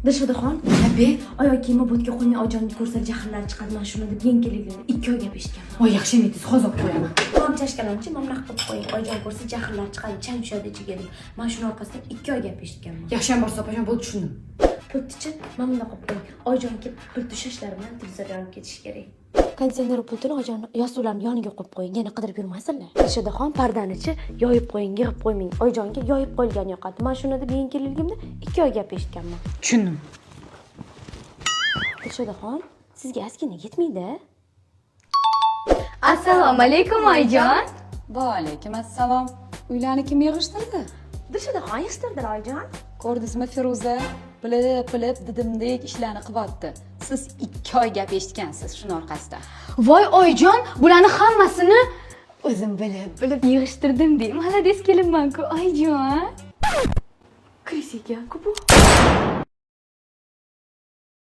Dilshodaxon, abe, oyoq kiyimi bo'tga qo'ymay, oyijonga ko'rsa jahllari chiqadi. Man shuni deb yengilligimni 2 oy gap eshitganman. Voy, yaxshi aytdingiz, hozir olib qo'yaman. Mam chashkalarni mana bunaqa qilib qo'ying, oyijon ko'rsa jahllari chiqadi, chang tushadi ichiga deb. Man shuni orqasidan 2 oy gap eshitganman. Yaxshi ham borsa, opajon, bo'ldi, tushundim. Pultnichi mana bunaqa qilib qo'ying, oyijon kelib pult ushlashlari bilan televizor yonib ketishi kerak. Konditsioner pultini oyijon yostiqlarni yoniga qo'yib qo'ying, yana qidirib yurmasinlar. Dilshodaxon, pardanichi yoyib qo'ying, yig'ib qo'ymang, oyijonga yoyib qo'yilgani yoqadi. Man shuni deb yengilligimda 2 oy gap eshitganman. Tushundim. Dilshodaxon, sizga ozgina yetmaydi. Assalomu alaykum, oyijon. Va alaykum assalom. Uylarni kim yig'ishtirdi? Dilshodaxon yig'ishtirdilar, oyijon. Ko'rdingizmi, Feruza? Bilib, bilib didimdek ishlarni qilyapti. Siz 2 oy gap eshitgansiz shuni orqasidan. Voy oyijon, bularni hammasini o'zim bilib, bilib yig'ishtirdim dey. Молодец kelinman-ku, oyijon. Крыса ekan-ku bu.